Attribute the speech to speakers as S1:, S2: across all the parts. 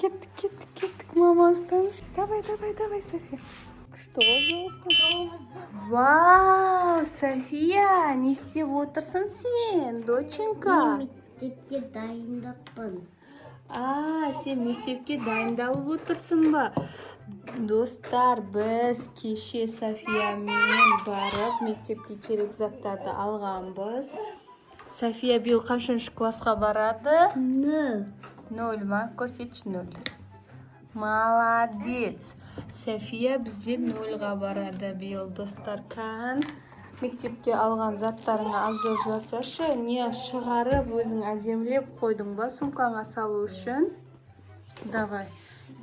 S1: Кеттік, кеттік, кеттік, мама ұстаңызшы. Давай, давай, давай, София. Күшті ғой золото. Вау, София, не істеп отырсың сен, доченька?
S2: Мен мектепке дайындықпын.
S1: А, сен мектепке дайындалып отырсың ба? Достар, біз кеше Софиямен барып, мектепке керек заттарды алғанбыз. София биыл қаншаншы классқа барады?
S2: 0.
S1: 0 ма? Көрсетші нөлді. Молодец. София бізде нольға барады биыл, достар. Кән, мектепке алған заттарыңа обзор жасашы. Не шығарып, өзің әдемілеп қойдың ба сумкаңа салу үшін? Давай.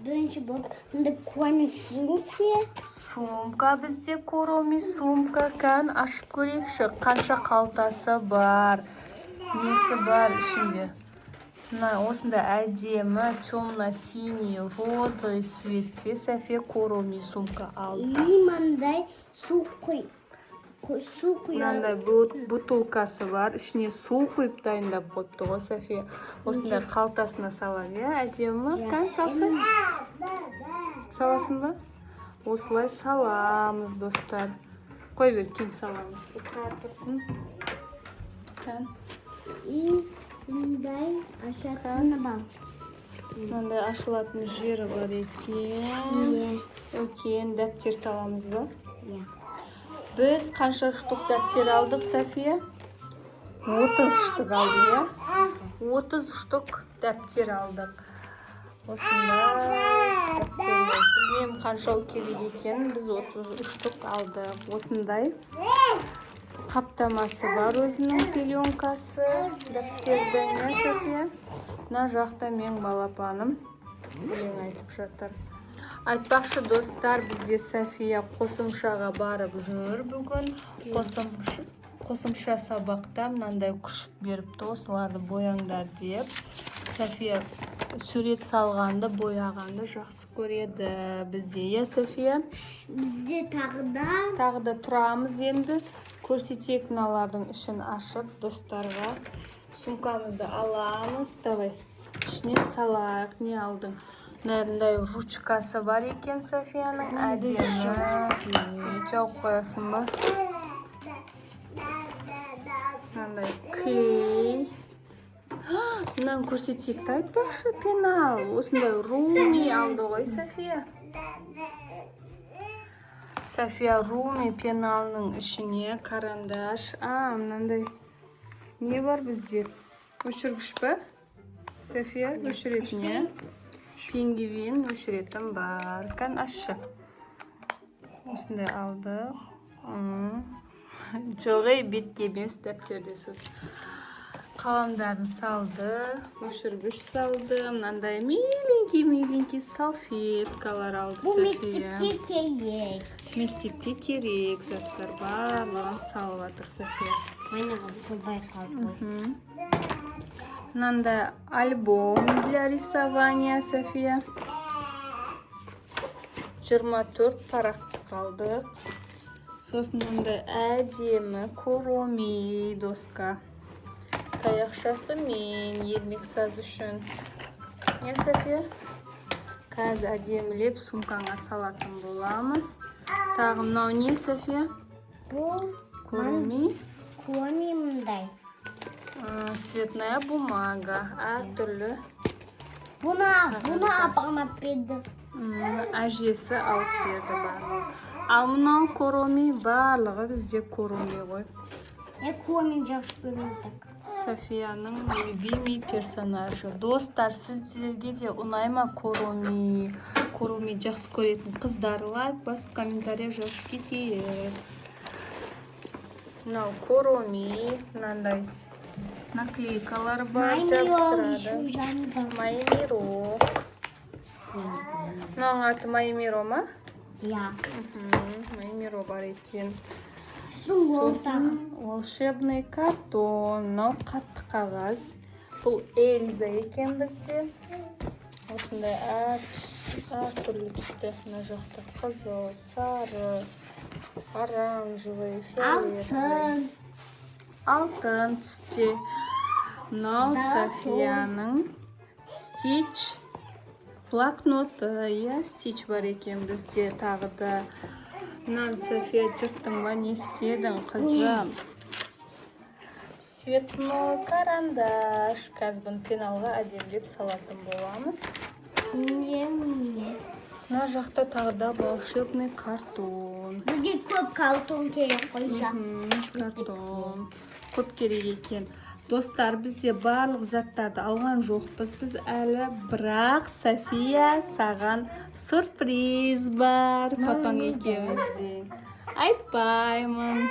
S2: Бірінші болып мындай Куроми сумка.
S1: Сумка бізде, Куроми сумка. Кән, ашып көрейікші, қанша қалтасы бар, несі бар ішінде. Мына осындай әдемі темно синий, розовый цветте София Куроми сумка алды.
S2: И мындай су құй. Су құя.
S1: Мынандай бутылкасы бар, ішіне су құйып дайындап қойыпты ғой София. Осындай қалтасына салады, иә, әдемі. Кән, салсай, саласың ба? Осылай саламыз, достар. Қой бер, кейін саламыз. Бұл тұра тұрсын. Кән.
S2: И мындай ашатыны бар.
S1: Мынандай ашылатын жері бар екен.
S2: Иә.
S1: Үлкен дәптер саламыз ба?
S2: Иә.
S1: Біз қанша штук дәптер алдық, София? 30 штук алдық, иә, 30 штук дәптер алдық. Осындай дәптерлер, білмеймін, қаншау керек екенін. Біз 30 штук алдық. Осындай қаптамасы бар, өзінің пеленкасы дәптердің, иә, София? Мына жақта менің балапаным өлең айтып жатыр. Айтпақшы, достар, бізде София қосымшаға барып жүр бүгін. Қосымша сабақта мынандай күшік беріпті, осыларды бояңдар деп. София сурет салғанды, бояғанды жақсы көреді бізде, иә, София?
S2: Бізде тағы да
S1: Тағы да тұрамыз енді, көрсетейік мыналардың ішін ашып достарға. Сумкамызды аламыз, давай, ішіне салайық. Не алдың? Мынандай ручкасы бар екен Софияның, әдемі. Жауып қоясың ба? Мынандай клей. Мынаны көрсетейік та, айтпақшы, пенал. Осындай Руми алды ғой София. София Руми пеналының ішіне карандаш. А, мынандай не бар бізде? Өшіргіш па, София? Өшіретін, иә, пингвин өшіретін бар. Кән, ашшы. Осындай алдық. Жоқ, ей, бетке емес, дәптерде сіз. Қаламдарын салды, өшіргіш салды, мынандай миленький миленький салфеткалар алды
S2: Бұл
S1: София.
S2: Мектепке керек.
S1: Мектепке керек заттар барлығын салып жатыр София.
S2: Міне, сылбай қалды.
S1: Мынандай альбом для рисования, София. 24 парақты алдық. Сосын мындай әдемі Куроми доска. Таяқшасымен, ермек саз үшін. Не, София? Қазір әдемілеп сумкаңа салатын боламыз. Тағы мынау не, София?
S2: Бұл
S1: Куроми.
S2: Куроми мындай.
S1: А, цветная бумага. Әртүрлі.
S2: Бұны апам алып берді.
S1: Әжесі алып берді барлығын. Ал мынау Куроми, барлығы бізде Куроми ғой.
S2: Мен Куромин жақсы көремін так.
S1: Софияның любимый персонажы. Достар, сіздерге де ұнай ма Куроми? Куроми жақсы көретін қыздар лайк басып, комментарий жазып кетейік. Мынау Куроми, мынандай наклейкалар бар, жабыстырады.
S2: Жанды.
S1: Маймиро. Мынаның аты Маймиро ма?
S2: Иә.
S1: Маймиро бар екен.
S2: Сосын ол тағы.
S1: Сосын волшебный картон. Мынау қатты қағаз. Бұл Эльза екен бізде. Осындай әртүрлі түсті. Мына жақта қызыл, сары, оранжевый, фиолетовый.
S2: Алтын.
S1: Алтын түсте. Мынау
S2: Золотой.
S1: Софияның Стич. Блокноты, иә, Стич бар екен бізде тағы да. Мынаны, София, жырттың ба? Не істедің, қызым? Цветной карандаш. Қазір бұны пеналға әдемілеп салатын боламыз.
S2: Не, не.
S1: Мына жақта тағы да волшебный картон.
S2: Бізге көп картон керек қой.
S1: Картон көп керек екен. Достар, бізде барлық заттарды алған жоқпыз біз әлі, бірақ, София, саған сюрприз бар папаң екеумізден. Айтпаймын.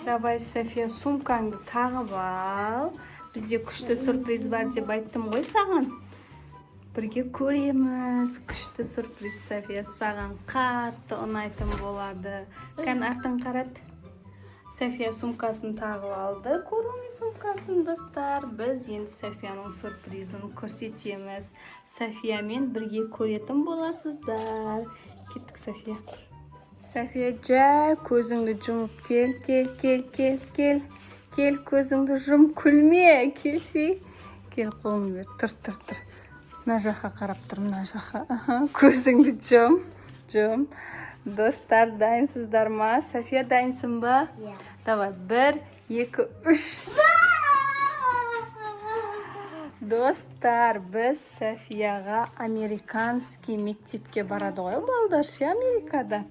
S1: Давай, София, сумкаңды тағып ал. Бізде күшті сюрприз бар деп айттым ғой саған. Бірге көреміз күшті сюрприз. София, саған қатты ұнайтын болады. Кән, артын қарат. София сумкасын тағып алды, Куроми сумкасын. Достар, біз енді Софияның сюрпризін көрсетеміз. Софиямен бірге көретін боласыздар. Кеттік, София. София, жай көзіңді жұмып кел, кел, кел, кел, кел, кел, көзіңді жұм, күлме, келсей. Кел, қолыңды бер. Тұр, тұр, тұр, мына жаққа қарап тұр, мына жаққа. Аха, көзіңді жұм, жұм. Достар, дайынсыздар ма? София, дайынсың ба?
S2: Иә.
S1: Давай, бір, екі, үш. Достар, біз Софияға американский мектепке барады ғой балдар ше, Америкада,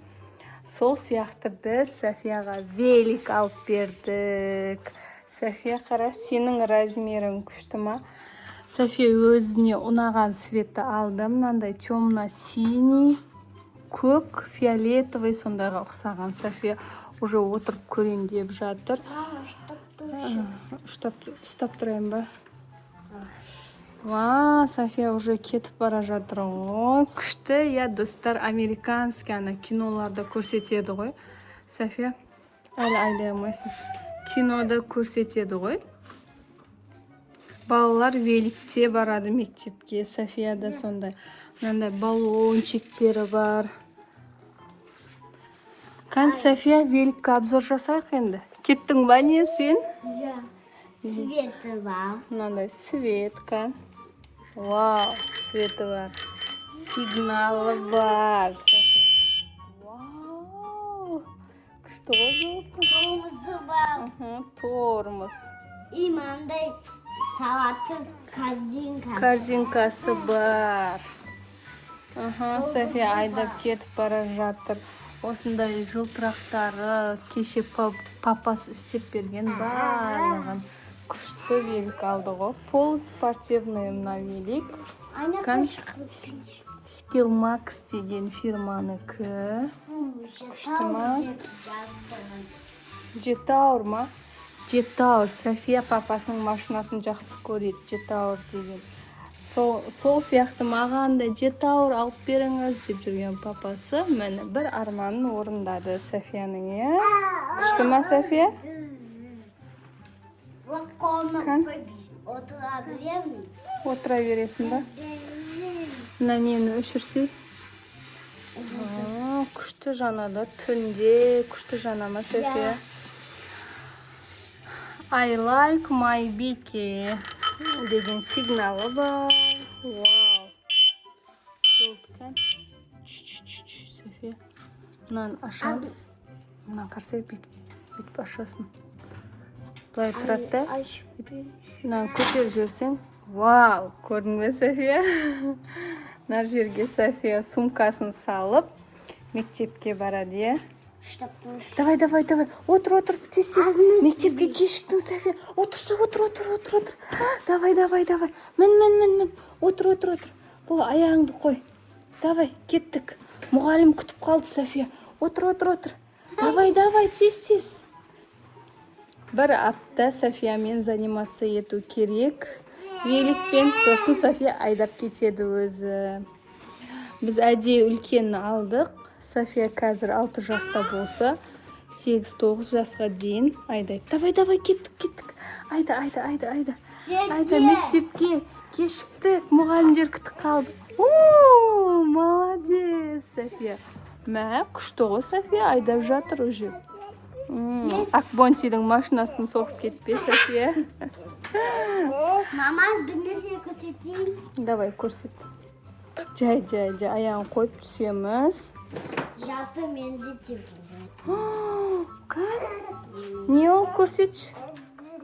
S1: сол сияқты біз Софияға велик алып бердік. София, қара, сенің размерің күшті ма? София өзіне ұнаған цветті алды, мынандай темно синий, көк, фиолетовый, сондайға ұқсаған. София уже отырып көрейін деп жатыр.
S2: Мама, ұстап тұршы.
S1: Ұстап тұрайын ба? Ва, София уже кетіп бара жатыр ғой. Күшті, иә, достар, американский ана киноларда көрсетеді ғой. София, әлі айдай алмайсың. Кинода көрсетеді ғой. Балалар великте барады мектепке. София да сондай. Мынандай баллончиктері бар. Кән, София, великке обзор жасайық енді. Кеттің ба, не сен?
S2: Иә. Светі бар.
S1: Мынандай светка. Вау, светі бар. Сигналы бар. София. Вау! Күшті ғой звукі.
S2: Тормозы бар.
S1: Тормоз.
S2: И мынандай салаты корзинка.
S1: Корзинкасы бар. Аха, София айдап кетіп бара жатыр. Осындай жылтырақтары кеше папасы істеп берген барлығын. Күшті велик алды ғой. Полуспортивный мына велик.
S2: Ана.
S1: Skillmax деген фирманікі. Күшті ма? Жетауыр ма? Жетауыр. София папасының машинасын жақсы көреді. Жетауыр деген. Сол сияқты маған да Жетауыр алып беріңіз деп жүрген папасы. Міне, бір арманын орындады Софияның, иә? Күшті ма, София?
S2: Ол қолына
S1: Кән?
S2: қойып отыра беремін.
S1: Отыра бересің ба? Мына нені өшірсей? А, күшті жанады түнде, күшті жана ма, София? I like my bike деген сигналы бар. Вау. Болды, кән. Чш, чш, чш, чш, София. Мынаны ашамыз. Мынаны қарасай, бүйтіп, бүйтіп ашасың. Былай тұрады да. Мынаны көтеріп жіберсең, вау, көрдің бе, София? Мына жерге София сумкасын салып, мектепке барады, иә?
S2: Ұстап тұршы.
S1: Давай, давай, давай. Отыр, отыр, тез, тез. Мектепке кешіктің, София. Отырса, отыр, отыр, отыр, отыр. Давай, давай, давай. Мін, мін, мін, мін. Отыр, отыр, отыр. Бұл аяғыңды қой. Давай, кеттік. Мұғалім күтіп қалды, София. Отыр, отыр, отыр. Давай, давай, тез, тез. Бір апта Софиямен заниматься ету керек. Великпен, сосын София айдап кетеді өзі. Біз әдейі үлкенін алдық. София қазір 6 жаста болса, 8-9 жасқа дейін айдайды. Давай, давай, кеттік, кеттік. Айда, айда, айда, айда. Айда мектепке кешіктік, мұғалімдер күтіп қалды. О, молодец, София. Мә, күшті ғой, София, айдап жатыр уже. Акбонтидің машинасын соғып кетпе, София.
S2: Мама, бір нәрсе көрсетейін.
S1: Давай, көрсет. Жай, жай, жай, аяғын қойып түсеміз.
S2: Зато менде телефон.
S1: Кән, не ол, көрсетші.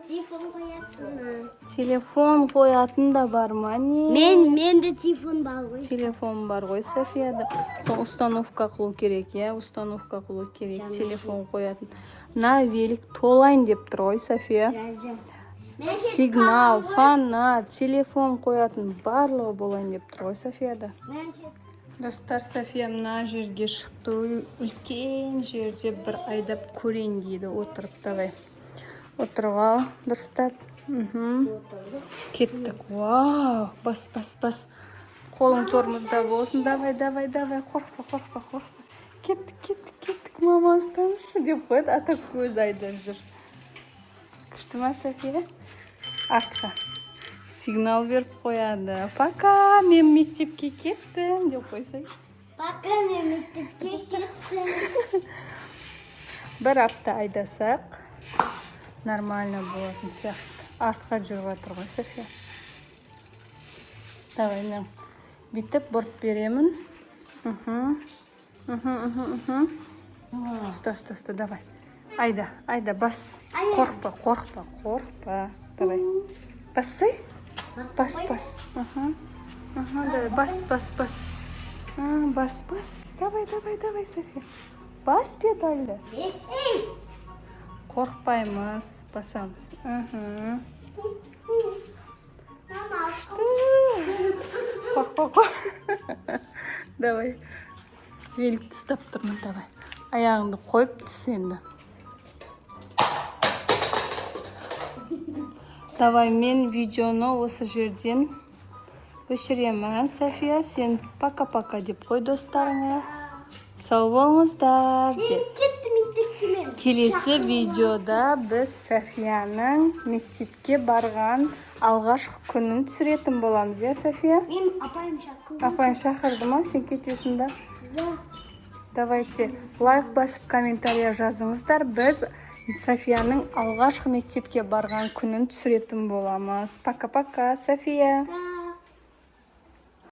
S2: Телефон қоятын.
S1: Телефон қоятын да бар ма, не?
S2: Менде телефон бар ғой.
S1: Телефон бар ғой Софияда. Сол установка қылу керек, иә, установка қылу керек телефон қоятын. Мына велик толайын деп тұр ғой, София.
S2: Жай, жай.
S1: Сигнал, фонарь, телефон қоятын, барлығы болайын деп тұр ғой Софияда.
S2: Мен
S1: Достар, София мына жерге шықты, үлкен жерде бір айдап көрейін дейді отырып. Давай, отырып ал дұрыстап. Кеттік! Вау, бас, бас, бас, қолың тормозда болсын. Давай, давай, давай, қорықпа, қорықпа, қорықпа. Кеттік, кеттік, кеттік! Мама, ұстаңызшы деп қояды, а так өзі айдап жүр. Күшті ма, София? Артқа сигнал беріп қояды: «Пока, мен мектепке кеттім», – деп қойсай.
S2: Пока, мен мектепке кеттім.
S1: Бір апта айдасақ, нормально болатын сияқты. Артқа жүріп жатыр ғой София. Давай, мен бүйтіп бұрып беремін. Мхм мхм мхм мхм Ұста, ұста, ұста, давай, айда, айда, бас. Қорықпа, қорықпа, қорықпа, давай, бассай, бас, бас. Мхм, давай, бас, бас, бас. А, бас, бас, давай, давай, давай, София, бас педальді.
S2: Ей, ей!
S1: Қорықпаймыз, басамыз.
S2: Мама.
S1: Қорықпа, қор, давай, великті ұстап тұрмын. Давай, аяғыңды қойып түс енді. Давай, мен видеоны осы жерден өшіремін. София, сен «пока, пока» деп қой достарыңа, сау болыңыздар
S2: Мен
S1: деп.
S2: Кеттім мектепке мен.
S1: Келесі видеода біз Софияның мектепке барған алғашқы күнін түсіретін боламыз, иә, София?
S2: Мен апайым шақырды.
S1: Апайың шақырды ма? Сен кетесің ба?
S2: Да.
S1: Давайте, лайк басып, комментария жазыңыздар. Біз Софияның алғашқы мектепке барған күнін түсіретін боламыз. Пока, пока, София.
S2: Пока.